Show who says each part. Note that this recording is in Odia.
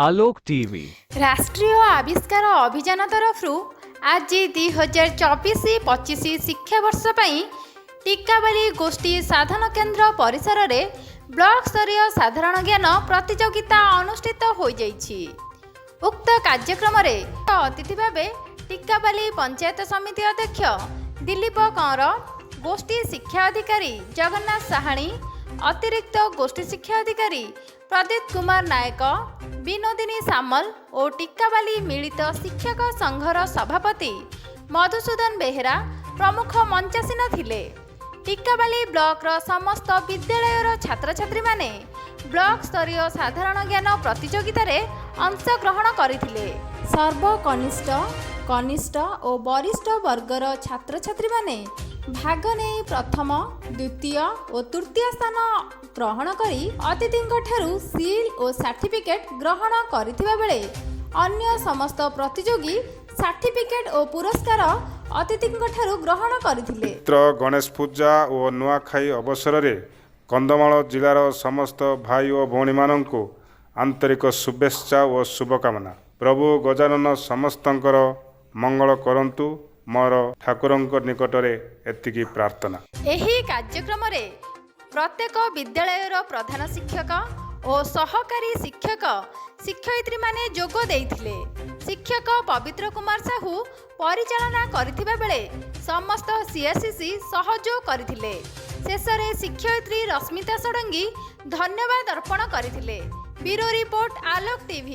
Speaker 1: Alok TV.
Speaker 2: ରାଷ୍ଟ୍ରୀୟ ଆବିଷ୍କାର ଅଭିଯାନ ତରଫରୁ ଆଜି 2024-25 ଶିକ୍ଷାବର୍ଷ ପାଇଁ ଟିକାବାଲି ଗୋଷ୍ଠୀ ସାଧନ କେନ୍ଦ୍ର ପରିସରରେ ବ୍ଲକ ସ୍ତରୀୟ ସାଧାରଣ ଜ୍ଞାନ ପ୍ରତିଯୋଗିତା ଅନୁଷ୍ଠିତ ହୋଇଯାଇଛି। ଉକ୍ତ କାର୍ଯ୍ୟକ୍ରମରେ ଅତିଥି ଭାବେ ଟିକାବାଲି ପଞ୍ଚାୟତ ସମିତି ଅଧ୍ୟକ୍ଷ ଦିଲ୍ଲୀପ କଅଁର, ଗୋଷ୍ଠୀ ଶିକ୍ଷା ଅଧିକାରୀ ଜଗନ୍ନାଥ ସାହାଣୀ, ଅତିରିକ୍ତ ଗୋଷ୍ଠୀ ଶିକ୍ଷା ଅଧିକାରୀ ପ୍ରଦୀପ କୁମାର ନାୟକ, ବିନୋଦିନୀ ସାମଲ ଓ ଟିକାବାଲି ମିଳିତ ଶିକ୍ଷକ ସଂଘର ସଭାପତି ମଧୁସୂଦନ ବେହେରା ପ୍ରମୁଖ ମଞ୍ଚାସୀନ ଥିଲେ। ଟିକାବାଲି ବ୍ଲକର ସମସ୍ତ ବିଦ୍ୟାଳୟର ଛାତ୍ରଛାତ୍ରୀମାନେ ବ୍ଲକ ସ୍ତରୀୟ ସାଧାରଣ ଜ୍ଞାନ ପ୍ରତିଯୋଗିତାରେ ଅଂଶଗ୍ରହଣ କରିଥିଲେ। ସର୍ବକନିଷ୍ଠ, କନିଷ୍ଠ ଓ ବରିଷ୍ଠ ବର୍ଗର ଛାତ୍ରଛାତ୍ରୀମାନେ ଭାଗ ନେଇ ପ୍ରଥମ, ଦ୍ୱିତୀୟ ଓ ତୃତୀୟ ସ୍ଥାନ ଗ୍ରହଣ କରି ଅତିଥିଙ୍କଠାରୁ ସିଲ୍ ଓ ସାର୍ଟିଫିକେଟ୍ ଗ୍ରହଣ କରିଥିବା ବେଳେ ଅନ୍ୟ ସମସ୍ତ ପ୍ରତିଯୋଗୀ ସାର୍ଟିଫିକେଟ୍ ଓ ପୁରସ୍କାର ଅତିଥିଙ୍କଠାରୁ ଗ୍ରହଣ କରିଥିଲେ।
Speaker 3: ପବିତ୍ର ଗଣେଶ ପୂଜା ଓ ନୂଆଖାଇ ଅବସରରେ କନ୍ଧମାଳ ଜିଲ୍ଲାର ସମସ୍ତ ଭାଇ ଓ ଭଉଣୀମାନଙ୍କୁ ଆନ୍ତରିକ ଶୁଭେଚ୍ଛା ଓ ଶୁଭକାମନା। ପ୍ରଭୁ ଗଜାନନ ସମସ୍ତଙ୍କର ମଙ୍ଗଳ କରନ୍ତୁ, ମୋର ଠାକୁରଙ୍କ ନିକଟରେ ଏତିକି ପ୍ରାର୍ଥନା।
Speaker 2: ଏହି କାର୍ଯ୍ୟକ୍ରମରେ ପ୍ରତ୍ୟେକ ବିଦ୍ୟାଳୟର ପ୍ରଧାନ ଶିକ୍ଷକ ଓ ସହକାରୀ ଶିକ୍ଷକ ଶିକ୍ଷୟିତ୍ରୀମାନେ ଯୋଗ ଦେଇଥିଲେ। ଶିକ୍ଷକ ପବିତ୍ର କୁମାର ସାହୁ ପରିଚାଳନା କରିଥିବା ବେଳେ ସମସ୍ତ ସିଆର୍ସିସି ସହଯୋଗ କରିଥିଲେ। ଶେଷରେ ଶିକ୍ଷୟିତ୍ରୀ ରଶ୍ମିତା ଷଡ଼ଙ୍ଗୀ ଧନ୍ୟବାଦ ଅର୍ପଣ କରିଥିଲେ। Bureau report, Alok TV.